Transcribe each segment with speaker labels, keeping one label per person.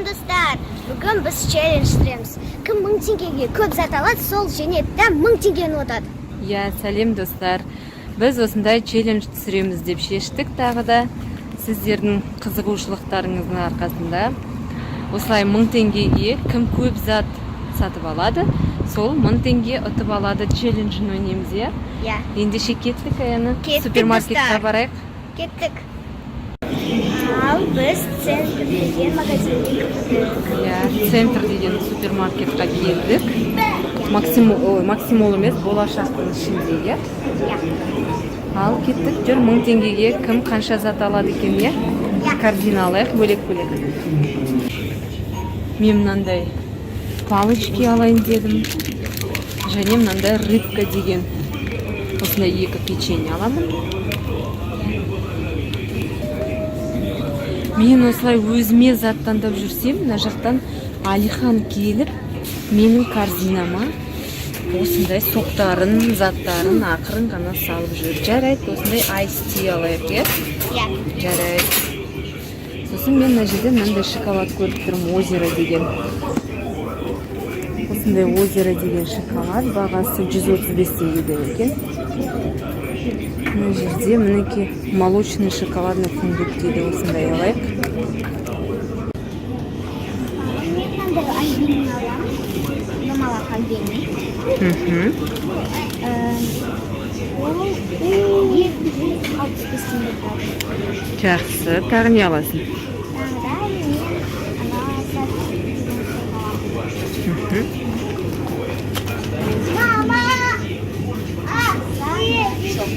Speaker 1: Достар! Бүгін біз челлендж түсіреміз. Кім 1000 теңгеге көп зат алады, сол жеңеді да, 1000 теңгені ұтады.
Speaker 2: Иә, сәлем, достар! Біз осындай челлендж түсіреміз деп шештік тағы да сіздердің қызығушылықтарыңыздың арқасында. Осылай 1000 теңгеге кім көп зат сатып алады, сол 1000 теңге ұтып алады челленджін ойнаймыз, иә?
Speaker 1: Иә.
Speaker 2: Ендеше кеттік, Аяна.
Speaker 1: Кеттік,
Speaker 2: Супермаркетке
Speaker 1: достар.
Speaker 2: барайық.
Speaker 1: Кеттік. Ал біз «Центр» деген магазинге кірдік.
Speaker 2: Иә, «Центр» деген супермаркетқа келдік. Максим, ой, Максимол емес, Болашақтың ішінде, иә?
Speaker 1: Иә.
Speaker 2: Ал кеттік, жүр, 1000 теңгеге кім қанша зат алады екен, иә?
Speaker 1: Иә.
Speaker 2: Корзина алайық бөлек бөлек. Мен мынандай палочки алайын дедім және мынандай рыбка деген осындай екі печенье аламын. Мен осылай өзіме зат таңдап жүрсем, мына жақтан Алихан келіп, менің корзинама осындай соктарын, заттарын ақырын ғана салып жүр. Жарайды, осындай айс ти алайық, иә?
Speaker 1: Иә.
Speaker 2: Жарайды. Сосын мен мына жерде мынандай шоколад көріп тұрмын, «Озеро» деген. Осындай «Озеро» деген шоколад, бағасы 135 теңгеден екен. Мына жерде, мінекей, молочный шоколадный фундук дейді, осындай алайық.
Speaker 1: Мен мынандай Альбини аламын. Домалақ Альбини. Ол 265 теңге тұрады.
Speaker 2: Жақсы, тағы не аласың?
Speaker 1: Тағы да мен ана сәт деген сок аламын. Мама! Сок.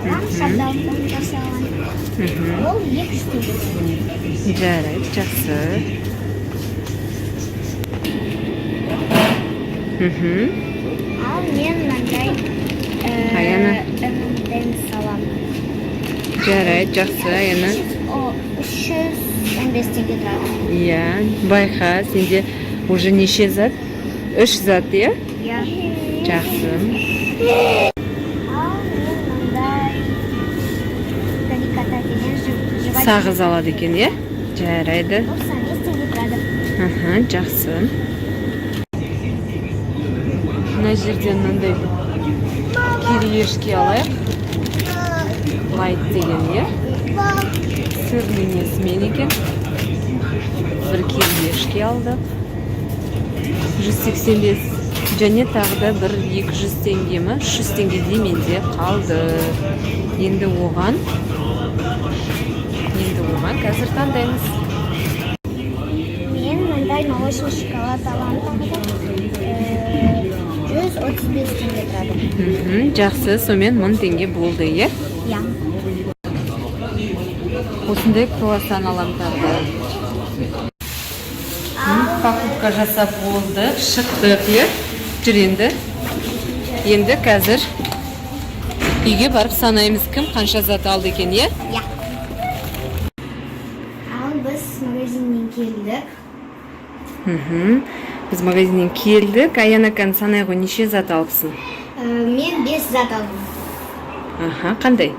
Speaker 1: Аламын, шабдалдан жасалған. Ол 200 теңге.
Speaker 2: Жарайды, жақсы.
Speaker 1: Ал мен мынандай
Speaker 2: Аяна.
Speaker 1: M&M's аламын.
Speaker 2: Жарайды, жақсы, Аяна.
Speaker 1: О, 315 теңге тұрады.
Speaker 2: Иә, байқа, сенде уже неше зат? Үш зат, иә?
Speaker 1: Иә.
Speaker 2: Жақсы.
Speaker 1: Ал мен мынандай Тариката деген жвачка.
Speaker 2: Сағыз алады екен, иә? Жарайды.
Speaker 1: 95 теңге тұрады.
Speaker 2: Жақсы. Мына жерден мынандай кириешки алайық. Лайт деген, иә? Сырный несімен екен. Бір кириешки алдық. 185 және тағы да бір 200 теңге ме? 300 теңгедей менде қалды. Енді оған қазір таңдаймыз.
Speaker 1: Мен мынандай молочный шоколад аламын тағы да. 135 теңге тұрады.
Speaker 2: Жақсы, сонымен 1000 теңге болды, иә?
Speaker 1: Иә.
Speaker 2: Осындай круассан аламын тағы да. Покупка жасап болдық, шықтық, иә? Жүр енді. Енді қазір үйге барып санаймыз, кім қанша зат алды екен, иә?
Speaker 1: Иә. Ал біз магазиннен келдік.
Speaker 2: Біз магазиннен келдік. Аяна, кәні, санай ғой, неше зат алыпсың?
Speaker 1: Мен бес зат алдым.
Speaker 2: Аха, қандай?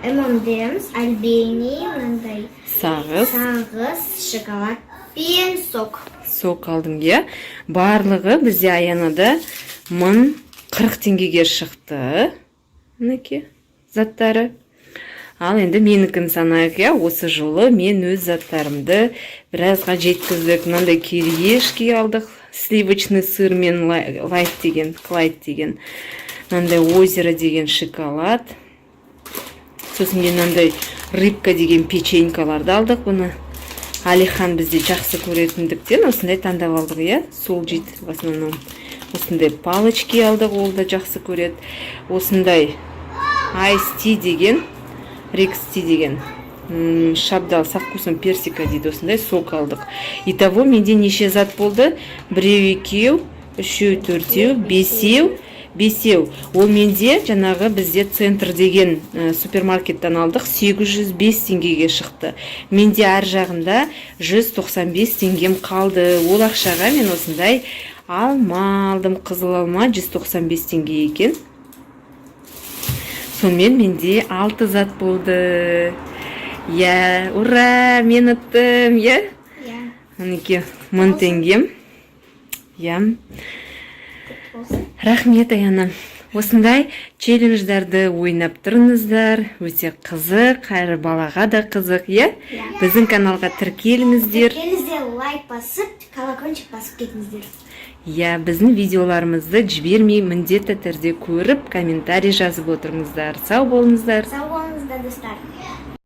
Speaker 1: M&M's, Альбени, мынандай
Speaker 2: Сағыз,
Speaker 1: сағыз, шоколад пен сок.
Speaker 2: Сок алдың, иә? Барлығы бізде Аянада 1040 теңгеге шықты. Мінекей заттары. Ал енді менікін санайық, иә? Осы жолы мен өз заттарымды біразға жеткіздік. Мынандай кириешки алдық, сливочный сыр мен лайт деген, клайд деген. Мынандай «Озеро» деген шоколад. Сосын кейін мынандай рыбка деген печенькаларды алдық. Бұны Алихан бізде жақсы көретіндіктен осындай таңдап алдық, иә? Сол жейді в основном. Осындай палочки алдық, ол да жақсы көреді. Осындай айс ти деген, рекс ти деген, шабдал со вкусом персика дейді, осындай сок алдық. Итого менде неше зат болды? Біреу, екеу, үшеу, төртеу, бесеу, бесеу. Ол менде жаңағы бізде «Центр» деген супермаркеттен алдық, 805 теңгеге шықты. Менде ар жағында 195 теңгем қалды. Ол ақшаға мен осындай алма алдым, қызыл алма 195 теңге екен. Сонымен менде алты зат болды, иә. Ура, мен ұттым, иә. Мінекей, 1000 теңге, иә.
Speaker 1: Болсын.
Speaker 2: Рахмет, Аяна. Осындай челлендждарды ойнап тұрыңыздар, өте қызық, әрі балаға да қызық, иә.
Speaker 1: Иә.
Speaker 2: Біздің каналға тіркеліңіздер.
Speaker 1: Тіркеліңіздер, лайк басып, колокольчик басып кетіңіздер.
Speaker 2: Иә, біздің видеоларымызды жібермей, міндетті түрде көріп, комментарий жазып отырыңыздар. Сау болыңыздар.
Speaker 1: Сау болыңыздар, достар.